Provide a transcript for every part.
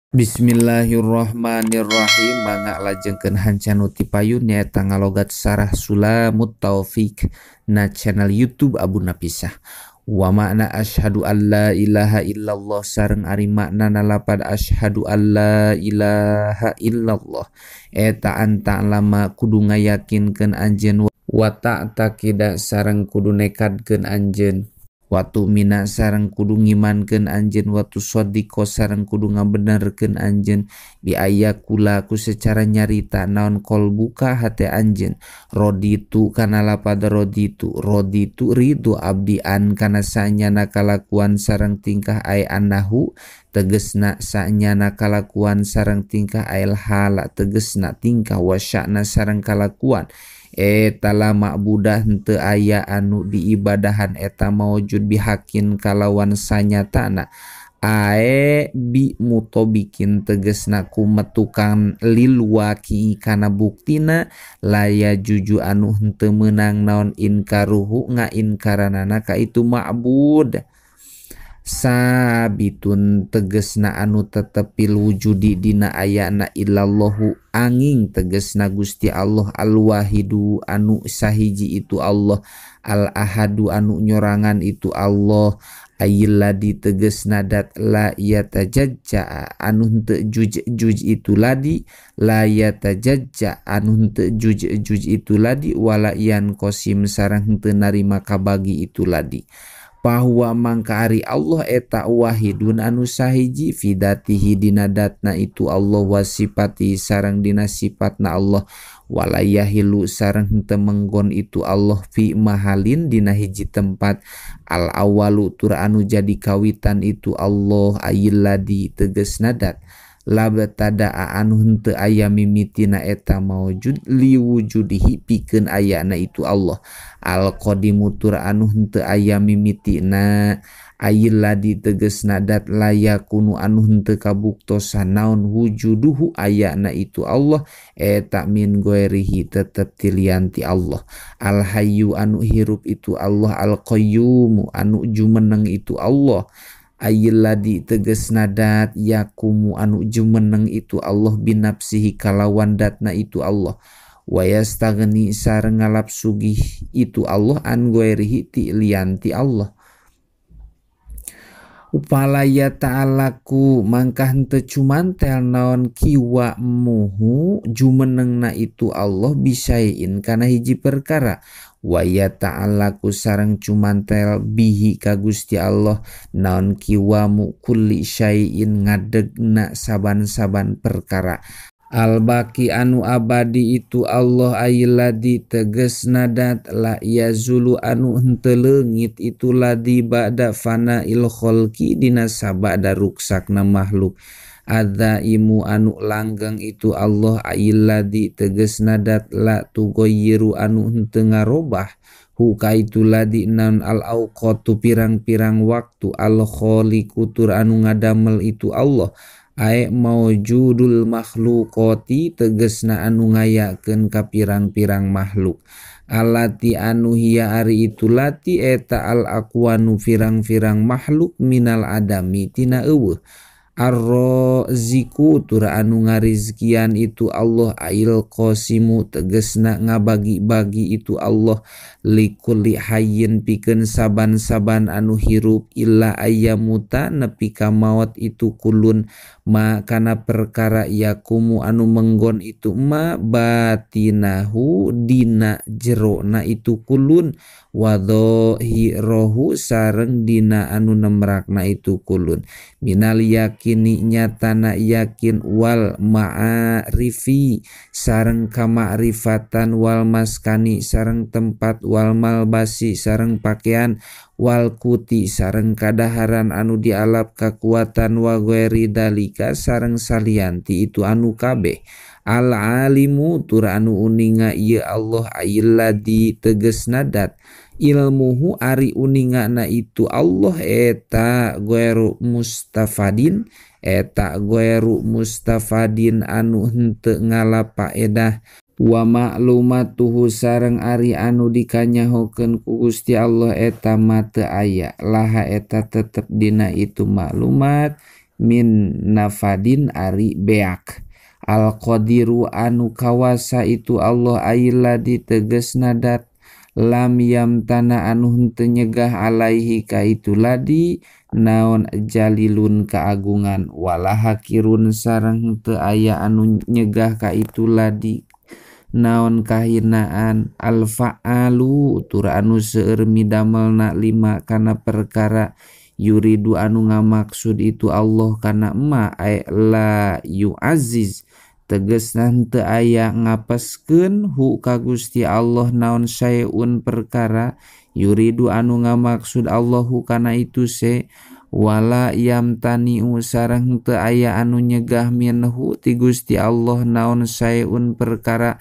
Bismillahirrahmanirrahim. Mangga lajengkeun hancanu ti payun nyaeta ngalogat Sarah Sulamut Taufik na channel YouTube Abu Napisah. Wa makna asyhadu alla ilaha illallah sareng ari maknana lapad asyhadu alla ilaha illallah eta anta lama kudu ngayakinkeun anjeun wa ta'taqida sareng kudu nekadkeun anjeun watu mina sareng kudu ngimankeun anjeun watu sadiqo sareng kudu ngabenerkeun anjeun bi ayakula ku secara nyarita naon qalbuka hate anjeun roditu kana lapad roditu roditu ridho abdi an kana sanyana kalakuan sareng tingkah ai annahu tegesna sanyana kalakuan sareng tingkah ail hala tegesna tingkah wasyana sareng kalakuan eta la ma'budah henteu aya anu diibadahan eta maujud bihakin kalawan sanyatana ae bi mutobikin tegesna kumetukan lil waqi kana buktina laya juju anu henteu meunang naon inkaruhu ngainkaranana ka itu ma'bud sabitun tegesna anu tetepil wujudi dina ayana illallahu angin tegesna Gusti Allah alwahidu anu sahiji itu Allah al ahadu anu nyorangan itu Allah ayyiladi tegesna dat la yatajajja anu henteu juj-juj itu ladi la yatajajja anu henteu juj-juj itu ladi wala yan qasim sareng henteu narima kabagi itu ladi bahwa mangka ari Allah eta wahidun anu sahiji fidatihi dina datna itu Allah wasipati sareng dina sifatna Allah walayahilu sareng henteu menggon itu Allah fi mahalin dina hiji tempat al awalu tur anu jadi kawitan itu Allah ayyiladi tegesna dat labtada anu henteu aya mimitina eta maujud liwujudihi pikeun ayana itu Allah al qadimu tur anu henteu aya mimitina ayyiladi tegesna dat layakunu anu henteu kabuktosan naon wujuduhu ayana itu Allah eta min ghairihi tetep tilianti Allah al hayyu anu hirup itu Allah al qayyum anu jumeneng itu Allah ayyiladi tegesna dat yakumu anu jumeneng itu Allah binafsihi kalawan datna itu Allah wa yastaghni sareng ngalap sugih itu Allah an ghairihi ti lianti Allah upalaya ta'alaku mangka henteu cumantel naon kiwa muhu jumenengna itu Allah bisain kana hiji perkara wa ya ta'alaku sareng cumantel bihi ka Gusti Allah naon kiwamu kulli syai'in ngadegna saban-saban perkara al-baqi anu abadi itu Allah ayyiladi tegesna dat la yazulu anu henteu leungit itu ladi ba'da fana'il khalqi dina sabada ruksakna makhluk adzaimu anu langgeng itu Allah ayyiladi tegesna dat la tughayyiru anu henteu ngarobah hu ka itu ladi naon al auqatu pirang-pirang waktu al khaliqu tur anu ngadamel itu Allah ae maujudul makhluqati tegesna anu ngayakeun ka pirang-pirang makhluk alati anu hiya ari itu lati eta al aqwanu pirang-pirang makhluk minal adami tina eueuh arroziku tur anu ngarizkian itu Allah ail qasimu tegesna ngabagi-bagi itu Allah likulli hayyin pikeun saban-saban anu hirup illa ayyamuta nepi ka maot itu kulun ma kana perkara yakumu anu menggon itu ma batinahu dina jerona itu kulun wa dhahirahu sareng dina anu nemrakna itu kulun minal yakini nyatana yakin wal ma'arifi sareng kamakrifatan wal maskani sareng tempat wal malbasi sareng pakaian wal kuti sareng kadaharan anu dialap kakuatan wa ghairi dalika sareng salianti itu anu kabeh al alimu tur anu uninga ieu Allah ayyiladi tegesna dat ilmuhu ari uningana itu Allah eta ghairu mustafadin eta ghairu mustafadin anu henteu ngalapaedah wa ma'lumatuhu sareng ari anu dikanyahokeun ku Gusti Allah eta ma teu aya laha eta tetep dina itu maklumat. min nafadin ari beak. Al-Qadiru anu kawasa itu Allah ailadi tegesna dat lam yamtana anu henteu nyegah alaihi ka itu ladi naon jalilun kaagungan wala hakirun sareng henteu aya anu nyegah ka itu ladi naon kahinaan. Al-fa'alu tur anu seueur midamelna lima kana perkara yuridu anu ngamaksud itu Allah kana ma ay la yu'aziz tegesna henteu aya ngapeskeun hu ka Gusti Allah naon saeun perkara yuridu anu ngamaksud Allahu kana itu se wala yamtani'u sareng henteu aya anu nyegah minhu ti Gusti Allah naon saeun perkara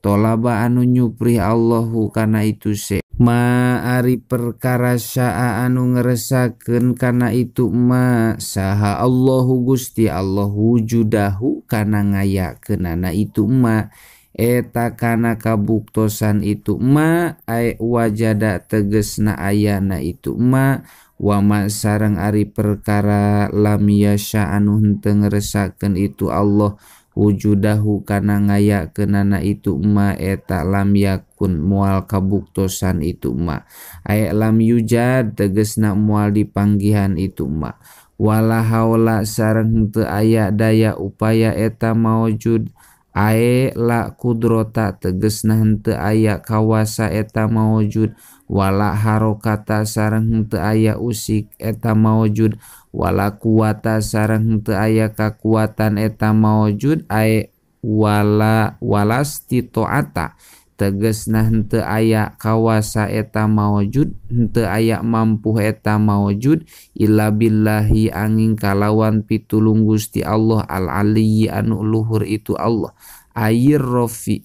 tolaba anu nyupri Allahu kana itu se ma ari perkara syaa anu ngeresakeun kana itu ma saha Allahu Gusti Allah wujudahu kana ngayakeunana itu ma eta kana kabuktosan itu ma ai wajada tegesna ayana itu ma wa ma sareng ari perkara lam yasha anu henteu ngeresakeun itu Allah wujudahu kana ngayakeunana itu ma eta lam yakun moal kabuktosan itu ma aya lam yujad tegesna moal dipanggihan itu ma wala haula sareng henteu aya daya upaya eta maujud ae la kudrota tegesna henteu aya kawasa eta maujud wala harokata sareng henteu aya usik eta maujud wala kuwata sareng henteu aya kakuatan eta maujud ae wala walastitoata tegesna henteu aya kawasa eta maujud henteu aya mampu eta maujud illa billahi angin kalawan pitulung Gusti Allah al aliyyi anu luhur itu Allah ayir rofi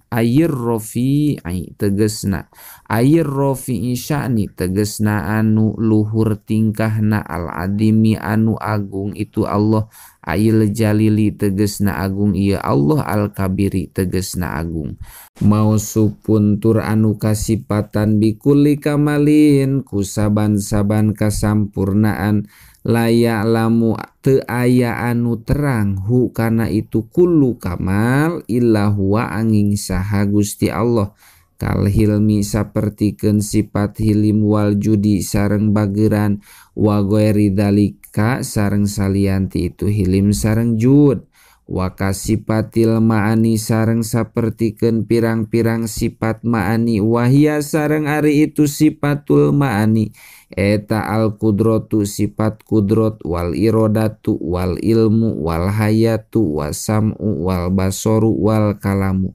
tegesna ayir rofi sya'ni tegesna anu luhur tingkahna al adimi anu agung itu Allah ayil jalili tegesna agung ieu Allah al kabiri tegesna agung. Mausupun tur anu kasipatan bikulli kamalin ku saban-saban kasampurnaan layak lamu teu aya anu terang hu kana itu kullu kamal illa huwa angin saha Gusti Allah kal hilmi sapertikeun sifat hilim wal judi sareng bageran wa ghairi dzalika sareng salianti itu hilim sareng jud wa kasifatil ma'ani sareng sapertikeun pirang-pirang sifat ma'ani wahia sareng ari itu sifatul ma'ani eta al kudratu sifat kudrat wal iradatu wal ilmu wal hayatu wasam'u wal basoru wal kalamu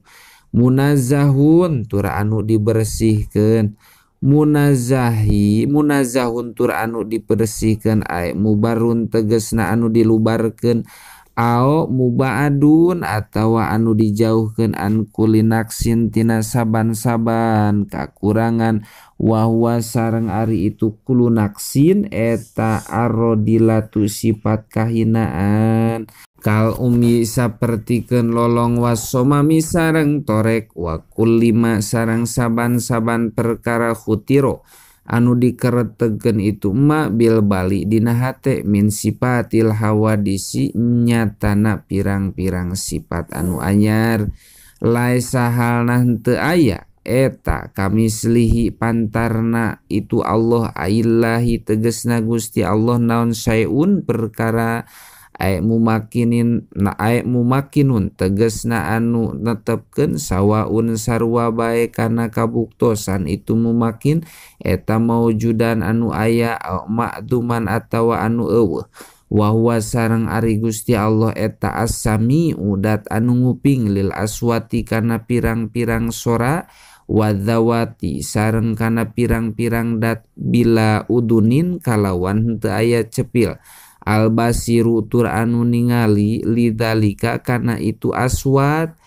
munazahun tur anu dibersihkeun munazahun tur anu dibersihkeun ae mubarun tegesna anu dilubarkeun ao mubaadun atawa anu dijauhkeun an kulinaksin tina saban-saban kakurangan wa huwa sareng ari itu kulunaksin eta arrodilatu sifat kahinaan kal umi sapertikeun lolong wasomami sareng torek wa kullima sareng saban-saban perkara khutiro anu dikeretegeun itu ma bil bali dina hate min sifatil hawadisi nyatana pirang-pirang sifat anu anyar laisa halna henteu aya eta kamislihi pantarna itu Allah aillahi tegesna Gusti Allah naon saeun perkara ae mumakinin na ae mumakinun tegesna anu netepkeun sawaun sarua bae kana kabuktosan itu mumakin eta maujudan anu aya makduman atawa anu eueuh wa huwa sareng ari Gusti Allah eta as-sami'u dat anu nguping lil aswati kana pirang-pirang sora wadzawati sareng kana pirang-pirang dat bila udunin kalawan henteu aya cepil albasiru tur anu ningali lidzalika kana itu aswat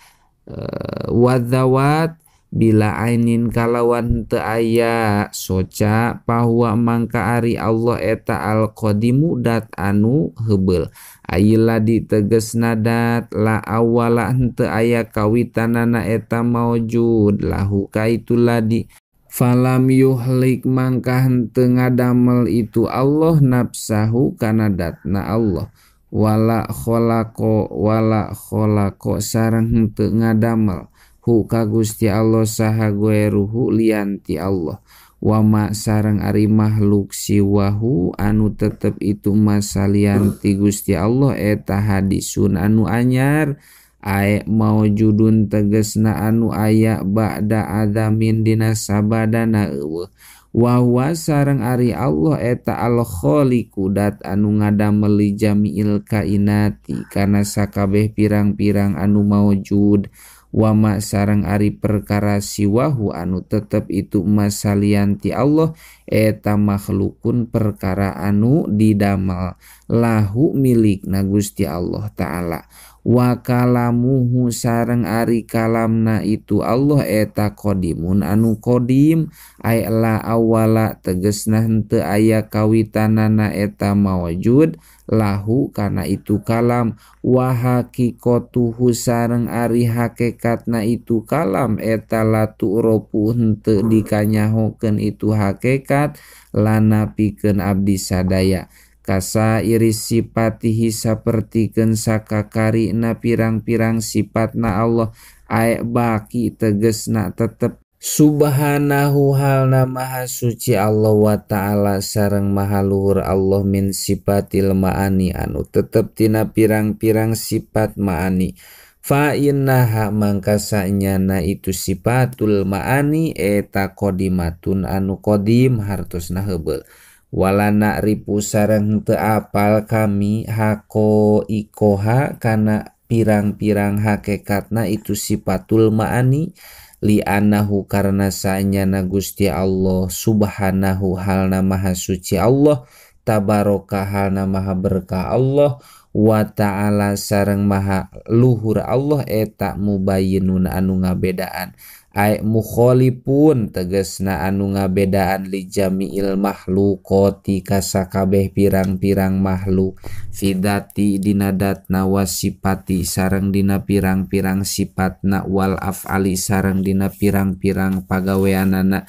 wadzawat bila ainin kalawan teu aya soca pahuwa mangka ari Allah eta al-qadimu dat anu heubeul ayeuna ditegesna dat la awala henteu aya kawitanana eta maujud lahu ka itu ladi falam yuhlik mangka henteu ngadamel itu Allah nafsahu kana datna Allah Wala kholaqo wala kholaqo sareng henteu ngadamel hu ka Gusti Allah saha goeruhu lian ti Allah. Wama sareng ari makhluk siwahu anu tetep itu masalian ti Gusti Allah eta hadisun anu anyar ae maujudun tegesna anu aya ba'da adamin dina sabadana eueuh. Wa huwa sareng ari Allah eta al-khaliqu dat anu ngadamel li jami'il kainati kana sakabeh pirang-pirang anu maujud. Wama sareng ari perkara siwahu anu tetep itu masalian ti Allah eta makhlukun perkara anu didamel lahu milikna Gusti Allah Ta'ala. Wa kalamuhu sareng ari kalamna itu Allah eta qadimun anu qadim ay la awala tegesna henteu aya kawitanana eta maujud lahu kana itu kalam. Wa haqiqatuhu sareng ari hakikatna itu kalam eta la tu'rafu henteu dikanyahokeun itu hakikat lana pikeun abdi sadaya. Kasa iris sipatihi sapertikeun sakakarina pirang-pirang sifatna Allah ae baki tegesna tetep. Subhanahu halna maha suci Allah wa ta'ala sareng maha luhur Allah min sifatil ma'ani anu tetep tina pirang-pirang sifat ma'ani. Fa innaha mangka sanyana itu sifatul ma'ani eta qadimatun anu qadim hartosna heubeul. Walana ripu sareng teu apal kami hako ikoha kana pirang-pirang hakikatna itu sifatul ma'ani li anahu karena sanyana Gusti Allah subhanahu halna maha suci Allah tabaraka halna maha berkah Allah wa ta'ala sareng maha luhur Allah eta mubayyinun anu ngabedaan ay mukholipun tegesna anu ngabedaan li jami'il makhluqati kasakabeh pirang-pirang makhluk fidati dina datna wasipati sareng dina pirang-pirang sifatna wal af'ali sareng dina pirang-pirang pagaweanana.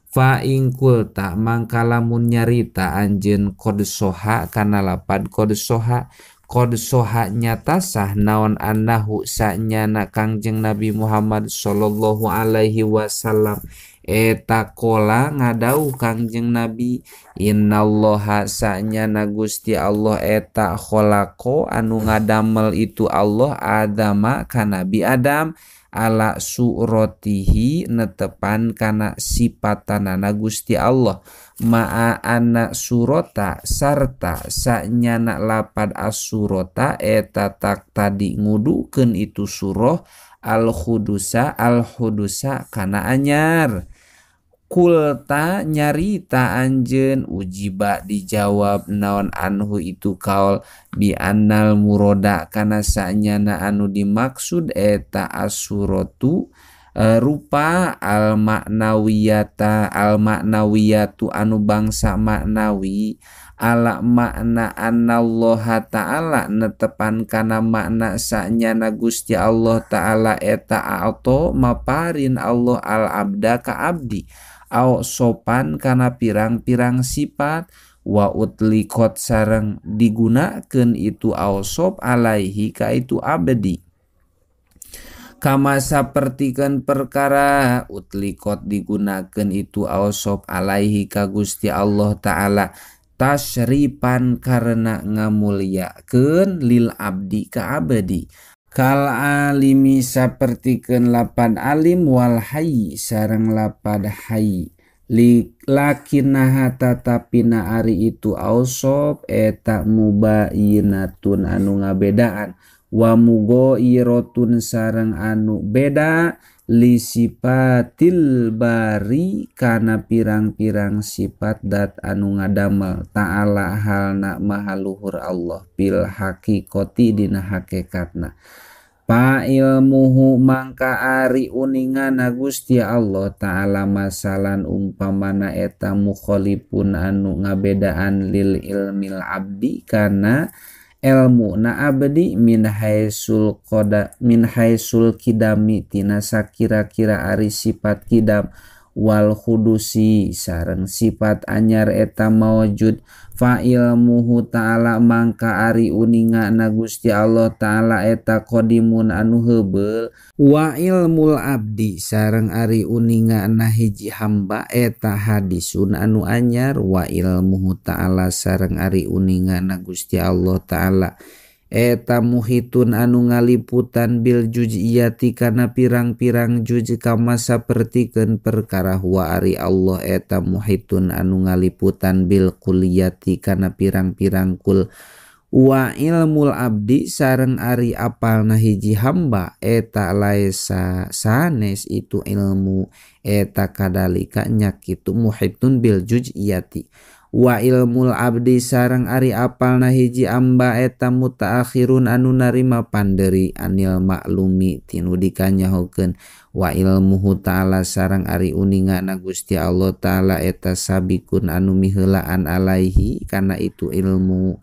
Fa ing kulta mangka lamun nyarita anjeun qad soha kana lapad qad soha qad soha nyata sah naon annahu sanyana Kangjeng Nabi Muhammad sallallahu alaihi wasallam eta kola ngadauh Kangjeng Nabi innallaha sanyana Gusti Allah eta kholaqo anu ngadamel itu Allah Adama ka Nabi Adam ala suratihi netepan kana sipatanana Gusti Allah ma'a anna surata sarta sanyana lapad asurota eta tak tadi ngudukeun itu surah al-hudusa al-hudusa kana anyar. Kulta nyarita anjeun ujiba dijawab naon anhu itu kaul bi annal muroda kana sanyana anu dimaksud eta asuratu rupa al maknawiyata al maknawiyatu anu bangsa maknawi ala makna anallaha ta'ala netepan kana makna sanyana Gusti Allah ta'ala eta auto maparin Allah al abda ka abdi au sopan kana pirang-pirang sifat wa utlikot sareng digunakeun itu ausop alaihi ka itu abdi kama sapertikeun perkara utlikot digunakeun itu ausop alaihi ka Gusti Allah ta'ala tasripan karena ngamuliakeun lil abdi ka abdi kal alimi sapertikeun lapan alim wal hayy sareng lapad hayy lakinaha tatapina ari itu ausop eta mubayinatun anu ngabedaan wa mugoirotun sareng anu beda li sifatil bari kana pirang-pirang sifat dat anu ngadamel ta'ala halna maha luhur Allah bil haqiqati dina hakikatna. Pa ilmuhu mangka ari uningana Gusti Allah ta'ala masalan umpamana eta mukholipun anu ngabedaan lil ilmil abdi kana ilmu na abdi min haisul qoda min haisul kidami tina sakira-kira ari sifat kidam Wal hudusi sareng sifat anyar eta maujud. Fa ilmuhu ta'ala mangka ari uninga na Gusti Allah ta'ala eta qadimun anu heubeul. Wa ilmul abdi sareng ari uninga na hiji hamba eta hadisun anu anyar. Wa ilmuhu ta'ala sareng ari uninga na Gusti Allah ta'ala eta muhitun anu ngaliputan bil juz'iyati kana pirang-pirang juz kama sapertikeun perkara huwa ari Allah eta muhitun anu ngaliputan bil kulliyati kana pirang-pirang kul. Wa ilmul abdi sareng ari apalna hiji hamba eta laesa sanes itu ilmu eta kadalika nya kitu muhitun bil juz'iyati. Wa ilmul abdi sareng ari apalna hiji amba eta mutaakhirun anu narima panderi anil maklumi tinu dikanyahokeun. Wa ilmuhu ta'ala sareng ari uningana Gusti Allah ta'ala eta sabikun anu miheulaan alaihi kana itu ilmu.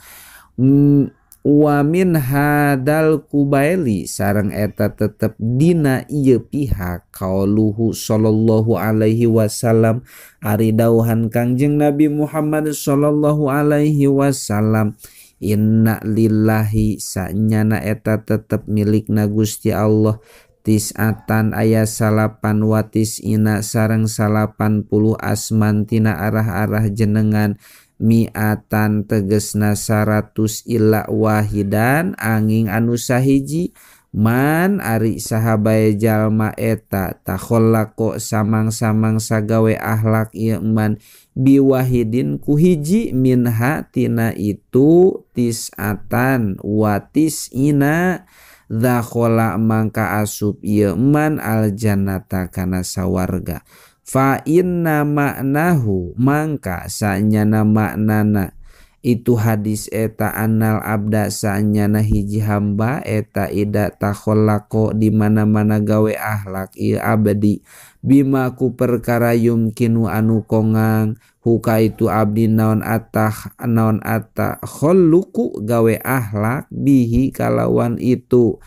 Wa min hadal kubaili sareng eta tetep dina ieu pihak qauluhu sallallahu alaihi wasallam ari dauhan Kangjeng Nabi Muhammad sallallahu alaihi wasallam inna lillahi sanyana eta tetep milikna Gusti Allah tis'atan aya salapan watis ina sareng 80 asman tina arah-arah jenengan mi'atan tegesna 100 illa wahidan angin anu sahiji man ari sahabae jalma eta takhallaqo samang-samang sagawe akhlak ieu man biwahidin ku hiji minha tina itu tis'atan wa tis'ina dakhala mangka asup ieu man aljannata kana sawarga. Fa inna maknahu mangka sanyana maknana itu hadis eta annal abda sanyana hiji hamba eta ida takhallaqo di mana-mana gawe akhlak ieu abdi bima ku perkara yumkinu anu kongang huka itu abdi naon atah naon atakhalluqu gawe akhlak bihi kalawan itu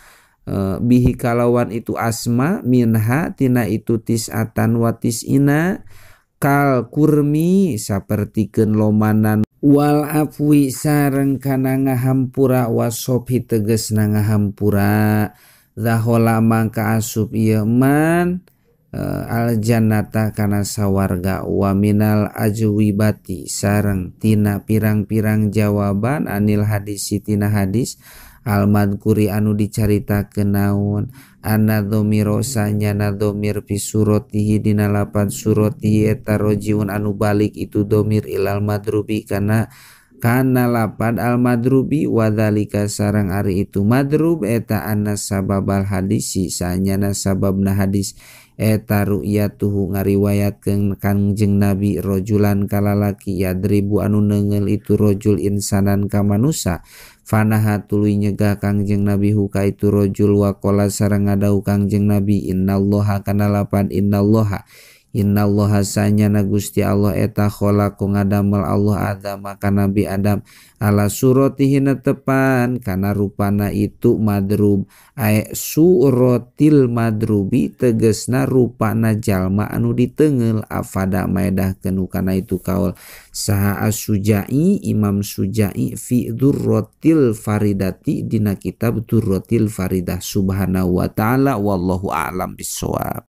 bihi kalawan itu asma minha tina itu tis'atan wa tis'ina kal kurmi sapertikeun lomanan wal afwi sareng kana ngahampura wasofi tegesna ngahampura zahola mangka asup ieu man aljannata kana sawarga. Wa minal ajwibati sareng tina pirang-pirang jawaban anil hadisi tina hadis al-madkuri anu dicaritakeun naon anna dhamiro sanyana dhamir fi suratihi dina lapan suratihi eta rojiun anu balik itu dhamir ilal madrubi kana lapan al madrubi wadzalika sareng ari itu madrub eta anna sababal hadisi sanyana sababna hadis eta ru'yatuhu ngariwayatkeun Kangjeng Nabi rojulan kalalaki yadribu anu neungel itu rojul insanan ka manusa fanaha tuluy nyegah Kangjeng Nabi huka itu rojul waqala sareng ngadau Kangjeng Nabi innallaha kana lapan innallaha innallaha sanyana Gusti Allah eta khalaqa ngadamel Allah Adam ka Nabi Adam ala suratihi netepan kana rupana itu madrub ae suratil madrubi tegesna rupana jalma anu diteungel afada maedahkeun kana itu kaul saha as-Sujai Imam Sujai fi Durratil Faridati dina kitab Durratil Faridah. Subhanahu wa ta'ala wallahu a'lam bissawab.